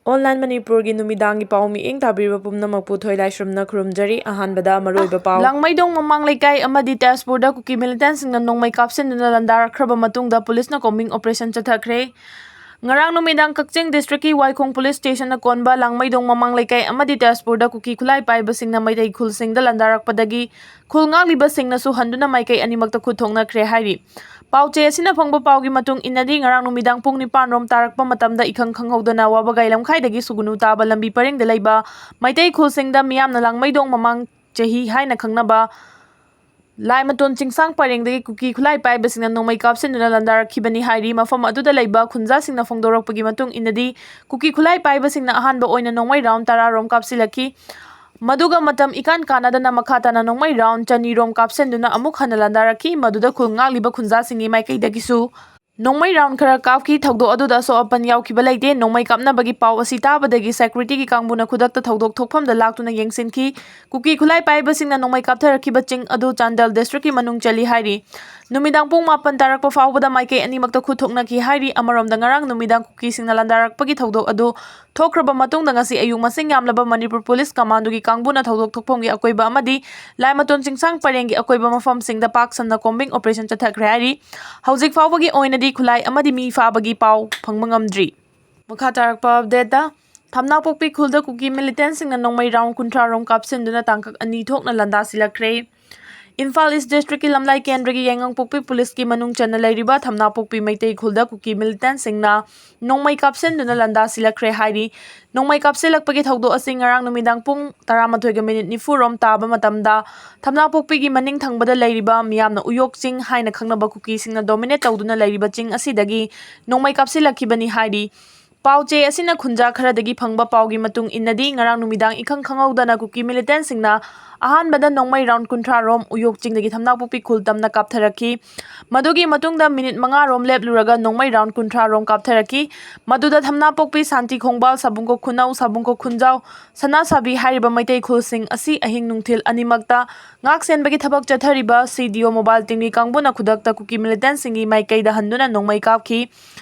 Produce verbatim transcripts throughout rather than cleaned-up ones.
Online ꯃꯅꯤꯄꯨꯔꯒꯤ ꯅꯨꯃꯤꯗꯥꯡꯒꯤ ꯄꯥꯎ ꯃꯤꯠꯌꯦꯡ ꯇꯥꯕꯤꯔꯤꯕ ꯄꯨꯝꯅꯃꯛꯄꯨ ꯊꯣꯏꯂꯥꯏꯁ꯭ꯔꯝꯅ ꯈꯨꯔꯨꯝꯖꯔꯤ꯫ ꯑꯍꯥꯟꯕꯗ ꯃꯔꯨꯑꯣꯏꯕ ꯄꯥꯎ꯫ ꯂꯥꯡꯃꯩꯗꯣꯡ ꯃꯃꯥꯡ ꯂꯩꯀꯥꯏ ꯑꯃꯗꯤ ꯇꯦꯖꯄꯨꯔꯗ ꯀꯨꯀꯤ ꯃꯤꯂꯤꯇꯦꯟꯁꯤꯡꯅ ꯅꯣꯡꯃꯩ ꯀꯥꯞꯁꯤꯟꯗꯨꯅ ꯂꯥꯟꯗꯥꯔꯛꯈ꯭ꯔꯕ ꯃꯇꯨꯡꯗ ꯄꯨꯂꯤꯁꯅ ꯀꯣꯝꯕꯤꯡ ꯑꯣꯄꯔꯦꯁꯟ ꯆꯠꯊꯈ꯭ꯔꯦ꯫ ꯉꯔꯥꯡ ꯅꯨꯃꯤꯗꯥꯡ ꯀꯛꯆꯤꯡ ꯗꯤꯁꯇ꯭ꯔꯤꯛꯀꯤ ꯋꯥꯏꯈꯣꯡ ꯄꯨꯂꯤꯁ ꯁ꯭ꯇꯦꯁꯟꯅ ꯀꯣꯟꯕ ꯂꯥꯡꯃꯩꯗꯣꯡ ꯃꯃꯥꯡ ꯂꯩꯀꯥꯏ ꯑꯃꯗꯤ ꯇꯦꯖꯄꯨꯔꯗ ꯀꯨꯀꯤ ꯈꯨꯠꯂꯥꯏ ꯄꯥꯏꯕꯁꯤꯡꯅ ꯃꯩꯇꯩ ꯈꯨꯜꯁꯤꯡꯗ ꯂꯥꯟꯗꯥꯔꯛꯄꯗꯒꯤ ꯈꯨꯜ ꯉꯥꯛꯂꯤꯕꯁꯤꯡꯅꯁꯨ ꯍꯟꯗꯨꯅ ꯃꯥꯏꯀꯩ ꯑꯅꯤꯃꯛꯇ ꯈꯨꯠ ꯊꯣꯛꯅꯈ꯭ꯔꯦ ꯍꯥꯏꯔꯤ꯫ ꯄꯥꯎ ꯆꯦ ꯑꯁꯤꯅ ꯐꯪꯕ ꯄꯥꯎꯒꯤ ꯃꯇꯨꯡ ꯏꯟꯅꯗꯤ, ꯉꯔꯥꯡ ꯅꯨꯃꯤꯗꯥꯡ ꯄꯨꯡ ꯅꯤꯄꯥꯟ ꯔꯣꯝ ꯇꯥꯔꯛꯄ ꯃꯇꯝꯗ ꯏꯈꯪ ꯈꯪꯍꯧꯗꯅ ꯋꯥꯕꯒꯥꯏ ꯂꯝꯈꯥꯏꯗꯒꯤ ꯁꯨꯒꯨꯅꯨ ꯇꯥꯕ ꯂꯝꯕꯤ ꯄꯔꯤꯡꯗ ꯂꯩꯕ ꯃꯩꯇꯩ ꯈꯨꯜꯁꯤꯡꯗ ꯃꯤꯌꯥꯝꯅ ꯂꯥꯡꯃꯩꯗꯣꯡ ꯃꯃꯥꯡ ꯆꯍꯤ ꯍꯥꯏꯅ ꯈꯪꯅꯕ ꯂꯥꯏꯃꯇꯣꯟ ꯆꯤꯡꯁꯥꯡ ꯄꯔꯦꯡꯗꯒꯤ ꯀꯨꯀꯤ ꯈꯨꯠꯂꯥꯏ ꯄꯥꯏꯕꯁꯤꯡꯅ ꯅꯣꯡꯃꯩ ꯀꯥꯞꯁꯤꯟꯗꯨꯅ ꯂꯥꯟꯗꯥꯔꯛꯈꯤꯕꯅꯤ ꯍꯥꯏꯔꯤ꯫ ꯃꯐꯝ ꯑꯗꯨꯗ ꯂꯩꯕ ꯈꯨꯟꯖꯥꯁꯤꯡꯅ ꯐꯣꯡꯗꯣꯔꯛꯄꯒꯤ ꯃꯇꯨꯡ ꯏꯟꯅꯗꯤ, ꯀꯨꯀꯤ ꯈꯨꯠꯂꯥꯏ ꯄꯥꯏꯕꯁꯤꯡꯅ ꯑꯍꯥꯟꯕ ꯑꯣꯏꯅ ꯅꯣꯡꯃꯩ ꯔꯥꯎꯟ ꯇꯔꯥ ꯔꯣꯝ ꯀꯥꯞꯁꯤꯜꯂꯛꯈꯤ꯫ ꯃꯗꯨꯒ ꯃꯇꯝ ꯏꯀꯥꯟ ꯀꯥꯟꯅꯗꯅ ꯃꯈꯥ ꯇꯥꯅ ꯅꯣꯡꯃꯩ ꯔꯥꯎꯟ ꯆꯅꯤ ꯔꯣꯝ ꯀꯥꯞꯁꯤꯟꯗꯨꯅ ꯑꯃꯨꯛ ꯍꯟꯅ ꯂꯥꯟꯗꯥꯔꯛꯈꯤ꯫ ꯃꯗꯨꯗ ꯈꯨꯜ ꯉꯥꯛꯂꯤꯕ ꯈꯨꯟꯖꯥꯁꯤꯡꯒꯤ ꯃꯥꯏꯀꯩꯗꯒꯤꯁꯨ ꯅꯣꯡꯃꯩ ꯔꯥꯎꯟ ꯈꯔ ꯀꯥꯞꯈꯤ꯫ ꯊꯧꯗꯣꯛ ꯑꯗꯨꯗ ꯑꯁꯣꯛ ꯑꯄꯟ ꯌꯥꯎꯈꯤꯕ ꯂꯩꯇꯦ꯫ ꯅꯣꯡꯃꯩ ꯀꯥꯞꯅꯕꯒꯤ ꯄꯥꯎ ꯑꯁꯤ ꯇꯥꯕꯗꯒꯤ ꯁꯦꯀ꯭ꯌꯨꯔꯤꯇꯤꯒꯤ ꯀꯥꯡꯕꯨꯅ ꯈꯨꯗꯛꯇ ꯊꯧꯗꯣꯛ ꯊꯣꯛꯐꯝꯗ ꯂꯥꯛꯇꯨꯅ ꯌꯦꯡꯁꯤꯟꯈꯤ꯫ ꯀꯨꯀꯤ ꯈꯨꯠꯂꯥꯏ ꯄꯥꯏꯕꯁꯤꯡꯅ ꯅꯣꯡꯃꯩ ꯀꯥꯞꯊꯔꯛꯈꯤꯕ ꯆꯤꯡ ꯑꯗꯨ ꯆꯥꯟꯗꯦꯜ ꯗꯤꯁꯇ꯭ꯔꯤꯛꯀꯤ ꯃꯅꯨꯡ ꯆꯜꯂꯤ ꯍꯥꯏꯔꯤ꯫ ꯅꯨꯃꯤꯗꯥꯡ ꯄꯨꯡ ꯃꯥꯄꯟ ꯇꯥꯔꯛꯄ ꯐꯥꯎꯕꯗ ꯃꯥꯏꯀꯩ ꯑꯅꯤꯃꯛꯇ ꯈꯨꯠ ꯊꯣꯛꯅꯈꯤ ꯍꯥꯏꯔꯤ꯫ ꯑꯃꯔꯣꯝꯗ, ꯉꯔꯥꯡ ꯅꯨꯃꯤꯗꯥꯡ ꯀꯨꯀꯤꯁꯤꯡꯅ ꯂꯥꯟꯗꯥꯔꯛꯄꯒꯤ ꯊꯧꯗꯣꯛ ꯑꯗꯨ ꯊꯣꯛꯈ꯭ꯔꯕ ꯃꯇꯨꯡꯗ ꯉꯁꯤ ꯑꯌꯨꯛ ꯃꯁꯤꯡ ꯌꯥꯝꯂꯕ ꯃꯅꯤꯄꯨꯔ ꯄꯨꯂꯤꯁ ꯀꯃꯥꯟꯗꯣꯒꯤ ꯀꯥꯡꯕꯨꯅ ꯊꯧꯗꯣꯛ ꯊꯣꯛꯐꯝꯒꯤ ꯑꯀꯣꯏꯕ ꯑꯃꯗꯤ ꯂꯥꯏꯃꯇꯣꯟ ꯆꯤꯡꯁꯥꯡ ꯄꯔꯦꯡꯒꯤ ꯑꯀꯣꯏꯕ ꯃꯐꯝꯁꯤꯡꯗ ꯄꯥꯛ ꯁꯟꯅ ꯀꯣꯝꯕꯤꯡ ꯑꯣꯄꯔꯦꯁꯟ ꯆꯠꯊꯈ꯭ꯔꯦ ꯍꯥꯏꯔꯤ꯫ ꯍꯧꯖꯤꯛ ꯐꯥꯎꯕꯒꯤ ꯑꯣꯏꯅꯗꯤ ꯈꯨꯠꯂꯥꯏ ꯑꯃꯗꯤ ꯃꯤ ꯐꯥꯕꯒꯤ ꯄꯥꯎ ꯐꯪꯕ ꯉꯝꯗ꯭ꯔꯤ꯫ ꯃꯈꯥ ꯇꯥꯔꯛꯄ ꯑꯞꯗꯦꯠꯇ, ꯊꯝꯅꯥꯄꯣꯛꯄꯤ ꯈꯨꯜꯗ ꯀꯨꯀꯤ ꯃꯤꯂꯤꯇꯦꯟꯁꯤꯡꯅ ꯅꯣꯡꯃꯩ ꯔꯥꯎꯟ ꯀꯨꯟꯊ꯭ꯔꯥ ꯔꯣꯝ ꯀꯥꯞꯁꯤꯟꯗꯨꯅ ꯇꯥꯡꯀꯛ ꯑꯅꯤ ꯊꯣꯛꯅ ꯂꯥꯟꯗꯥꯁꯤꯜꯂꯛꯈ꯭ꯔꯦ꯫ ꯏꯝꯐꯥꯜ ꯏꯁ ꯗꯤꯁꯇ꯭ꯔꯤꯛꯀꯤ ꯂꯝꯂꯥꯏ ꯀꯦꯟꯗ꯭ꯔꯒꯤ ꯌꯥꯏꯉꯪꯄꯣꯛꯄꯤ ꯄꯨꯂꯤꯁꯀꯤ ꯃꯅꯨꯡ ꯆꯟꯅ ꯂꯩꯔꯤꯕ ꯊꯝꯅꯥꯄꯣꯛꯄꯤ ꯃꯩꯇꯩ ꯈꯨꯜꯗ ꯀꯨꯀꯤ ꯃꯤꯂꯤꯇꯦꯟꯁꯤꯡꯅ ꯅꯣꯡꯃꯩ ꯀꯥꯞꯁꯤꯟꯗꯨꯅ ꯂꯥꯟꯗꯥꯁꯤꯜꯂꯛꯈ꯭ꯔꯦ ꯍꯥꯏꯔꯤ꯫ ꯅꯣꯡꯃꯩ ꯀꯥꯞꯁꯤꯜꯂꯛꯄꯒꯤ ꯊꯧꯗꯣꯛ ꯑꯁꯤ ꯉꯔꯥꯡ ꯅꯨꯃꯤꯗꯥꯡ ꯄꯨꯡ ꯇꯔꯥꯃꯥꯊꯣꯏꯒ ꯃꯤꯅꯤꯠ ꯅꯤꯐꯨ ꯔꯣꯝ ꯇꯥꯕ ꯃꯇꯝꯗ ꯊꯝꯅꯥꯄꯣꯛꯄꯤꯒꯤ ꯃꯅꯤꯡ ꯊꯪꯕꯗ ꯂꯩꯔꯤꯕ ꯃꯤꯌꯥꯝꯅ ꯎꯌꯣꯛ ꯆꯤꯡ ꯍꯥꯏꯅ ꯈꯪꯅꯕ ꯀꯨꯀꯤꯁꯤꯡꯅ ꯗꯣꯃꯤꯅꯦꯠ ꯇꯧꯗꯨꯅ ꯂꯩꯔꯤꯕ ꯆꯤꯡ ꯑꯁꯤꯗꯒꯤ ꯅꯣꯡꯃꯩ ꯀꯥꯞꯁꯤꯜꯂꯛꯈꯤꯕꯅꯤ ꯍꯥꯏꯔꯤ꯫ ꯄꯥꯎ ꯆꯦ ꯑꯁꯤꯅ ꯈꯨꯟꯖꯥ ꯈꯔꯗꯒꯤ ꯐꯪꯕ ꯄꯥꯎꯒꯤ ꯃꯇꯨꯡ ꯏꯟꯅꯗꯤ, ꯉꯔꯥꯡ ꯅꯨꯃꯤꯗꯥꯡ ꯏꯈꯪ ꯈꯪꯍꯧꯗꯅ ꯀꯨꯀꯤ ꯃꯤꯂꯤꯇꯦꯟꯁꯤꯡꯅ ꯑꯍꯥꯟꯕꯗ ꯅꯣꯡꯃꯩ ꯔꯥꯎꯟ ꯀꯨꯟꯊ꯭ꯔꯥ ꯔꯣꯝ ꯎꯌꯣꯛ ꯆꯤꯡꯗꯒꯤ ꯊꯝꯅꯥꯄꯣꯛꯄꯤ ꯈꯨꯜ ꯇꯝꯅ ꯀꯥꯞꯊꯔꯛꯈꯤ꯫ ꯃꯗꯨꯒꯤ ꯃꯇꯨꯡꯗ ꯃꯤꯅꯤꯠ ꯃꯉꯥ ꯔꯣꯝ ꯂꯦꯞꯂꯨꯔꯒ ꯅꯣꯡꯃꯩ ꯔꯥꯎꯟ ꯀꯨꯟꯊ꯭ꯔꯥ ꯔꯣꯝ ꯀꯥꯞꯊꯔꯛꯈꯤ꯫ ꯃꯗꯨꯗ ꯊꯝꯅꯥꯄꯣꯛꯄꯤ, ꯁꯥꯟꯇꯤ ꯈꯣꯡꯕꯥꯜ, ꯁꯥꯕꯨꯡꯀꯣꯛ ꯈꯨꯅꯧ, ꯁꯥꯕꯨꯡꯀꯣꯛ ꯈꯨꯟꯖꯥꯎ, ꯁꯅꯥꯁꯥꯕꯤ ꯍꯥꯏꯔꯤꯕ ꯃꯩꯇꯩ ꯈꯨꯜꯁꯤꯡ ꯑꯁꯤ ꯑꯍꯤꯡ ꯅꯨꯡꯊꯤꯜ ꯑꯅꯤꯃꯛꯇ ꯉꯥꯛ ꯁꯦꯟꯕꯒꯤ ꯊꯕꯛ ꯆꯠꯊꯔꯤꯕ ꯁꯤ ꯗꯤ ꯑꯣ ꯃꯣꯕꯥꯏꯜ ꯇꯤꯝꯒꯤ ꯀꯥꯡꯕꯨꯅ ꯈꯨꯗꯛꯇ ꯀꯨꯀꯤ ꯃꯤꯂꯤꯇꯦꯟꯁꯤꯡꯒꯤ ꯃꯥꯏꯀꯩꯗ ꯍꯟꯗꯨꯅ ꯅꯣꯡꯃꯩ ꯀꯥꯞꯈꯤ꯫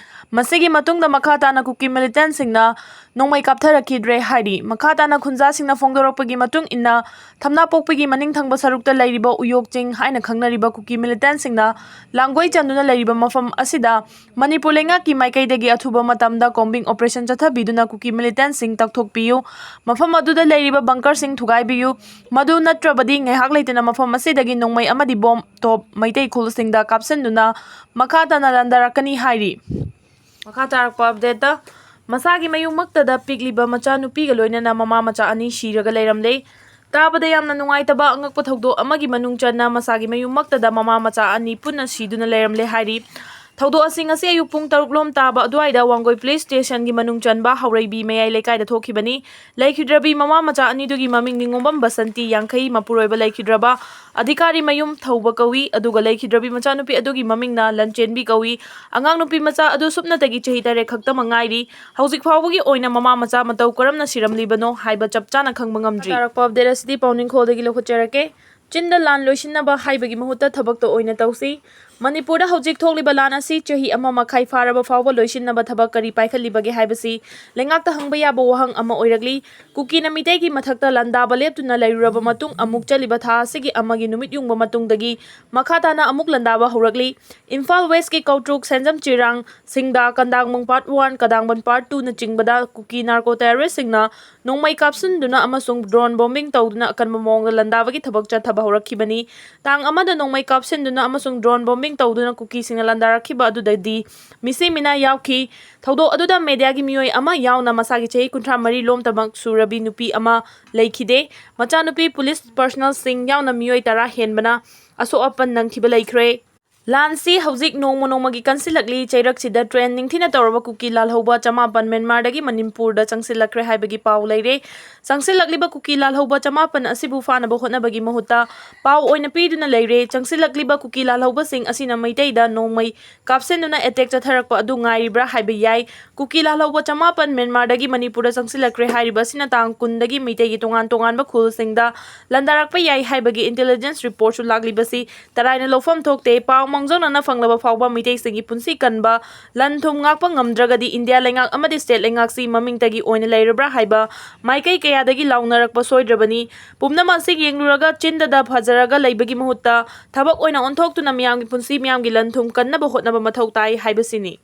ꯃꯁꯤꯒꯤ ꯃꯇꯨꯡꯗ ꯃꯈꯥ ꯇꯥꯅ ꯀꯨꯀꯤ ꯃꯤꯂꯤꯇꯦꯟꯁꯤꯡꯅ ꯅꯣꯡꯃꯩ ꯀꯥꯞꯊꯔꯛꯈꯤꯗ꯭ꯔꯦ ꯍꯥꯏꯔꯤ꯫ ꯃꯈꯥ ꯇꯥꯅ ꯈꯨꯟꯖꯥꯁꯤꯡꯅ ꯐꯣꯡꯗꯣꯔꯛꯄꯒꯤ ꯃꯇꯨꯡ ꯏꯟꯅ, ꯊꯝꯅꯥꯄꯣꯛꯄꯤꯒꯤ ꯃꯅꯤꯡ ꯊꯪꯕ ꯁꯔꯨꯛꯇ ꯂꯩꯔꯤꯕ ꯎꯌꯣꯛ ꯆꯤꯡ ꯍꯥꯏꯅ ꯈꯪꯅꯔꯤꯕ ꯀꯨꯀꯤ ꯃꯤꯂꯤꯇꯦꯟꯁꯤꯡꯅ ꯂꯥꯡꯒꯣꯏ ꯆꯟꯗꯨꯅ ꯂꯩꯔꯤꯕ ꯃꯐꯝ ꯑꯁꯤꯗ ꯃꯅꯤꯄꯨꯔ ꯂꯩꯉꯥꯛꯀꯤ ꯃꯥꯏꯀꯩꯗꯒꯤ ꯑꯊꯨꯕ ꯃꯇꯝꯗ ꯀꯣꯝꯕꯤꯡ ꯑꯣꯄꯔꯦꯁꯟ ꯆꯠꯊꯕꯤꯗꯨꯅ ꯀꯨꯀꯤ ꯃꯤꯂꯤꯇꯦꯟꯁꯤꯡ ꯇꯛꯊꯣꯛꯄꯤꯌꯨ, ꯃꯐꯝ ꯑꯗꯨꯗ ꯂꯩꯔꯤꯕ ꯕꯪꯀꯔꯁꯤꯡ ꯊꯨꯒꯥꯏꯕꯤꯌꯨ, ꯃꯗꯨ ꯅꯠꯇ꯭ꯔꯕꯗꯤ ꯉꯥꯏꯍꯥꯛ ꯂꯩꯇꯅ ꯃꯐꯝ ꯑꯁꯤꯗꯒꯤ ꯅꯣꯡꯃꯩ ꯑꯃꯗꯤ ꯕꯣꯝ ꯇꯣꯞ ꯃꯩꯇꯩ ꯈꯨꯜꯁꯤꯡꯗ ꯀꯥꯞꯁꯤꯟꯗꯨꯅ ꯃꯈꯥ ꯇꯥꯅ ꯂꯥꯟꯗꯥꯔꯛꯀꯅꯤ ꯍꯥꯏꯔꯤ꯫ ꯃꯈꯥ ꯇꯥꯔꯛꯄ ꯑꯞꯗꯦꯠꯇ, ꯃꯁꯥꯒꯤ ꯃꯌꯨꯝꯃꯛꯇꯗ ꯄꯤꯛꯂꯤꯕ ꯃꯆꯥꯅꯨꯄꯤꯒ ꯂꯣꯏꯅꯅ ꯃꯃꯥ ꯃꯆꯥ ꯑꯅꯤ ꯁꯤꯔꯒ ꯂꯩꯔꯝꯂꯦ꯫ ꯇꯥꯕꯗ ꯌꯥꯝꯅ ꯅꯨꯡꯉꯥꯏꯇꯕ ꯑꯉꯛꯄ ꯊꯧꯗꯣꯛ ꯑꯃꯒꯤ ꯃꯅꯨꯡ ꯆꯟꯅ ꯃꯁꯥꯒꯤ ꯃꯌꯨꯝꯃꯛꯇꯗ ꯃꯃꯥ ꯃꯆꯥ ꯑꯅꯤ ꯄꯨꯟꯅ ꯁꯤꯗꯨꯅ ꯂꯩꯔꯝꯂꯦ ꯍꯥꯏꯔꯤ꯫ ꯊꯧꯗꯣꯛ ꯑꯁꯤ ꯉꯁꯤ ꯑꯌꯨꯛ ꯄꯨꯡ ꯇꯔꯨꯛ ꯂꯣꯝ ꯇꯥꯕ ꯑꯗꯨꯋꯥꯏꯗ ꯋꯥꯡꯒꯣꯏ ꯄꯨꯂꯤꯁ ꯁ꯭ꯇꯦꯁꯟꯒꯤ ꯃꯅꯨꯡ ꯆꯟꯕ ꯍꯧꯔꯩꯕꯤ ꯃꯌꯥꯏ ꯂꯩꯀꯥꯏꯗ ꯊꯣꯛꯈꯤꯕꯅꯤ꯫ ꯂꯩꯈꯤꯗ꯭ꯔꯕꯤ ꯃꯃꯥ ꯃꯆꯥ ꯑꯅꯤꯗꯨꯒꯤ ꯃꯃꯤꯡ ꯅꯤꯉꯣꯝꯕꯝ ꯕꯁꯟꯇꯤ, ꯌꯥꯡꯈꯩ, ꯃꯄꯨꯔꯣꯏꯕ ꯂꯩꯈꯤꯗ꯭ꯔꯕ ꯑꯗꯤꯀꯥꯔꯤ ꯃꯌꯨꯝ ꯊꯧꯕ ꯀꯧꯏ, ꯑꯗꯨꯒ ꯂꯩꯈꯤꯗ꯭ꯔꯕꯤ ꯃꯆꯥꯅꯨꯄꯤ ꯑꯗꯨꯒꯤ ꯃꯃꯤꯡꯅ ꯂꯟꯆꯦꯟꯕꯤ ꯀꯧꯏ꯫ ꯑꯉꯥꯡ ꯅꯨꯄꯤ ꯃꯆꯥ ꯑꯗꯨ ꯁꯨꯞꯅꯇꯒꯤ ꯆꯍꯤ ꯇꯔꯦꯠ ꯈꯛꯇꯃꯛ ꯉꯥꯏꯔꯤ꯫ ꯍꯧꯖꯤꯛ ꯐꯥꯎꯕꯒꯤ ꯑꯣꯏꯅ ꯃꯃꯥ ꯃꯆꯥ ꯃꯇꯧ ꯀꯔꯝꯅ ꯁꯤꯔꯝꯂꯤꯕꯅꯣ ꯍꯥꯏꯕ ꯆꯞ ꯆꯥꯅ ꯈꯪꯕ ꯉꯝꯗ꯭ꯔꯤ꯫ ꯇꯥꯔꯛꯄ ꯑꯞꯗꯦꯠ ꯑꯁꯤꯗꯤ ꯄꯥꯎꯅꯤꯡꯈꯣꯜꯗꯒꯤ ꯂꯧꯈꯠꯆꯔꯛꯀꯦ꯫ ꯆꯤꯟꯗ ꯂꯥꯟ ꯂꯣꯏꯁꯤꯟꯅꯕ ꯍꯥꯏꯕꯒꯤ ꯃꯍꯨꯠꯇ ꯊꯕꯛꯇ ꯑꯣꯏꯅ ꯇꯧꯁꯤ꯫ ꯃꯅꯤꯄꯨꯔꯗ ꯍꯧꯖꯤꯛ ꯊꯣꯛꯂꯤꯕ ꯂꯥꯟ ꯑꯁꯤ ꯆꯍꯤ ꯑꯃ ꯃꯈꯥꯏ ꯐꯥꯔꯕ ꯐꯥꯎꯕ ꯂꯣꯏꯁꯤꯟꯅꯕ ꯊꯕꯛ ꯀꯔꯤ ꯄꯥꯏꯈꯠꯂꯤꯕꯒꯦ ꯍꯥꯏꯕꯁꯤ ꯂꯩꯉꯥꯛꯇ ꯍꯪꯕ ꯌꯥꯕ ꯋꯥꯍꯪ ꯑꯃ ꯑꯣꯏꯔꯛꯂꯤ꯫ ꯀꯨꯀꯤꯅ ꯃꯤꯇꯩꯒꯤ ꯃꯊꯛꯇ ꯂꯥꯟꯗꯥꯕ ꯂꯦꯞꯇꯨꯅ ꯂꯩꯔꯨꯔꯕ ꯃꯇꯨꯡ, ꯑꯃꯨꯛ ꯆꯠꯂꯤꯕ ꯊꯥ ꯑꯁꯤꯒꯤ ꯑꯃꯒꯤ ꯅꯨꯃꯤꯠ ꯌꯨꯡꯕ ꯃꯇꯨꯡꯗꯒꯤ ꯃꯈꯥ ꯇꯥꯅ ꯑꯃꯨꯛ ꯂꯥꯟꯗꯥꯕ ꯍꯧꯔꯛꯂꯤ꯫ ꯏꯝꯐꯥꯜ ꯋꯦꯁꯀꯤ ꯀꯧꯇ꯭ꯔꯨꯛ, ꯁꯦꯟꯖꯝ ꯆꯤꯔꯥꯡ, ꯁꯤꯡꯗꯥ, ꯀꯟꯗꯥꯡꯕꯝ ꯄꯥꯔꯠ ꯋꯥꯟ, ꯀꯗꯥꯡꯕꯝ ꯄꯥꯔꯠ ꯇꯨꯅꯆꯤꯡꯕꯗ ꯀꯨꯀꯤ ꯅꯥꯔꯀꯣ ꯇꯦꯔꯣꯔꯤꯁꯁꯤꯡꯅ ꯅꯣꯡꯃꯩ ꯀꯥꯞꯁꯤꯟꯗꯨꯅ ꯑꯃꯁꯨꯡ ꯗ꯭ꯔꯣꯟ ꯕꯣꯝꯕꯤꯡ ꯇꯧꯗꯨꯅ ꯑꯀꯟꯕ ꯃꯑꯣꯡꯗ ꯂꯥꯟꯗꯥꯕꯒꯤ ꯊꯕꯛ ꯆꯠꯊꯕ ꯍꯧꯔꯛꯈꯤꯕꯅꯤ꯫ ꯇꯥꯡ ꯑꯃꯗ ꯅꯣꯡꯃꯩ ꯀꯥꯞꯁꯤꯟꯗꯨꯅ ꯑꯃꯁꯨꯡ ꯗ꯭ꯔꯣꯟ ꯕꯣꯝꯕꯤꯡ ꯇꯧꯗꯨꯅ ꯀꯨꯀꯤꯁꯤꯡꯅ ꯂꯥꯟꯗꯥꯔꯛꯈꯤꯕ ꯑꯗꯨꯗꯗꯤ ꯃꯤꯁꯤ ꯃꯤꯅꯥ ꯌꯥꯎꯈꯤ꯫ ꯊꯧꯗꯣꯛ ꯑꯗꯨꯗ ꯃꯦꯗꯤꯌꯥꯒꯤ ꯃꯤꯑꯣꯏ ꯑꯃ ꯌꯥꯎꯅ ꯃꯁꯥꯒꯤ ꯆꯍꯤ ꯀꯨꯟꯊ꯭ꯔꯥ ꯃꯔꯤ ꯂꯣꯝꯇꯃꯛ ꯁꯨꯔꯕꯤ ꯅꯨꯄꯤ ꯑꯃ ꯂꯩꯈꯤꯗꯦ꯫ ꯃꯆꯥꯅꯨꯄꯤ, ꯄꯨꯂꯤꯁ ꯄꯔꯁꯅꯦꯜꯁꯤꯡ ꯌꯥꯎꯅ ꯃꯤꯑꯣꯏ ꯇꯔꯥ ꯍꯦꯟꯕꯅ ꯑꯁꯣꯛ ꯑꯄꯟ ꯅꯪꯈꯤꯕ ꯂꯩꯈ꯭ꯔꯦ꯫ ꯂꯥꯟꯁꯤ ꯍꯧꯖꯤꯛ ꯅꯣꯡꯃ ꯅꯣꯡꯃꯒꯤ ꯀꯟꯁꯤꯜꯂꯛꯂꯤ꯫ ꯆꯩꯔꯛꯁꯤꯗ ꯇ꯭ꯔꯦꯟ ꯅꯤꯡꯊꯤꯅ ꯇꯧꯔꯕ ꯀꯨꯀꯤ ꯂꯥꯜꯍꯧꯕ ꯆꯃꯥꯄꯟ ꯃ꯭ꯌꯥꯟꯃꯥꯔꯗꯒꯤ ꯃꯅꯤꯄꯨꯔꯗ ꯆꯪꯁꯤꯜꯂꯛꯈ꯭ꯔꯦ ꯍꯥꯏꯕꯒꯤ ꯄꯥꯎ ꯂꯩꯔꯦ꯫ ꯆꯪꯁꯤꯜꯂꯛꯂꯤꯕ ꯀꯨꯀꯤ ꯂꯥꯜꯍꯧꯕ ꯆꯃꯥꯄꯟ ꯑꯁꯤꯕꯨ ꯐꯥꯅꯕ ꯍꯣꯠꯅꯕꯒꯤ ꯃꯍꯨꯠꯇ ꯄꯥꯎ ꯑꯣꯏꯅ ꯄꯤꯗꯨꯅ ꯂꯩꯔꯦ꯫ ꯆꯪꯁꯤꯜꯂꯛꯂꯤꯕ ꯀꯨꯀꯤ ꯂꯥꯜꯍꯧꯕꯁꯤꯡ ꯑꯁꯤꯅ ꯃꯩꯇꯩꯗ ꯅꯣꯡꯃꯩ ꯀꯥꯞꯁꯤꯟꯗꯨꯅ ꯑꯦꯇꯦꯛ ꯆꯠꯊꯔꯛꯄ ꯑꯗꯨ ꯉꯥꯏꯔꯤꯕ꯭ꯔꯥ ꯍꯥꯏꯕ ꯌꯥꯏ꯫ ꯀꯨꯀꯤ ꯂꯥꯜꯍꯧꯕ ꯆꯃꯥꯄꯟ ꯃ꯭ꯌꯥꯟꯃꯥꯔꯗꯒꯤ ꯃꯅꯤꯄꯨꯔꯗ ꯆꯪꯁꯤꯜꯂꯛꯈ꯭ꯔꯦ ꯍꯥꯏꯔꯤꯕ ꯑꯁꯤꯅ ꯇꯥꯡ ꯀꯨꯟꯗꯒꯤ ꯃꯩꯇꯩꯒꯤ ꯇꯣꯉꯥꯟ ꯇꯣꯉꯥꯟꯕ ꯈꯨꯜꯁꯤꯡꯗ ꯂꯥꯟꯗꯥꯔꯛꯄ ꯌꯥꯏ ꯍꯥꯏꯕꯒꯤ ꯏꯟꯇꯦꯂꯤꯖꯦꯟꯁ ꯔꯤꯄꯣꯔꯠꯁꯨ ꯂꯥꯛꯂꯤꯕꯁꯤ ꯇꯔꯥꯏꯅ ꯂꯧꯐꯝ ꯊꯣꯛꯇꯦ꯫ ꯄꯥꯎ ꯃꯥꯡꯖꯧꯅꯅ ꯐꯪꯂꯕ ꯐꯥꯎꯕ ꯃꯤꯇꯩꯁꯤꯡꯒꯤ ꯄꯨꯟꯁꯤ ꯀꯟꯕ, ꯂꯟ ꯊꯨꯝ ꯉꯥꯛꯄ ꯉꯝꯗ꯭ꯔꯒꯗꯤ ꯏꯟꯗꯤꯌꯥ ꯂꯩꯉꯥꯛ ꯑꯃꯗꯤ ꯁ꯭ꯇꯦꯠ ꯂꯩꯉꯥꯛꯁꯤ ꯃꯃꯤꯡꯇꯒꯤ ꯑꯣꯏꯅ ꯂꯩꯔꯕ꯭ꯔꯥ ꯍꯥꯏꯕ ꯃꯥꯏꯀꯩ ꯀꯌꯥꯗꯒꯤ ꯂꯥꯎꯅꯔꯛꯄ ꯁꯣꯏꯗ꯭ꯔꯕꯅꯤ꯫ ꯄꯨꯝꯅꯃꯛ ꯑꯁꯤ ꯌꯦꯡꯂꯨꯔꯒ ꯆꯤꯟꯗꯗ ꯐꯖꯔꯒ ꯂꯩꯕꯒꯤ ꯃꯍꯨꯠꯇ ꯊꯕꯛ ꯑꯣꯏꯅ ꯑꯣꯟꯊꯣꯛꯇꯨꯅ ꯃꯤꯌꯥꯝꯒꯤ ꯄꯨꯟꯁꯤ, ꯃꯤꯌꯥꯝꯒꯤ ꯂꯟ ꯊꯨꯝ ꯀꯟꯅꯕ ꯍꯣꯠꯅꯕ ꯃꯊꯧ ꯇꯥꯏ ꯍꯥꯏꯕꯁꯤꯅꯤ꯫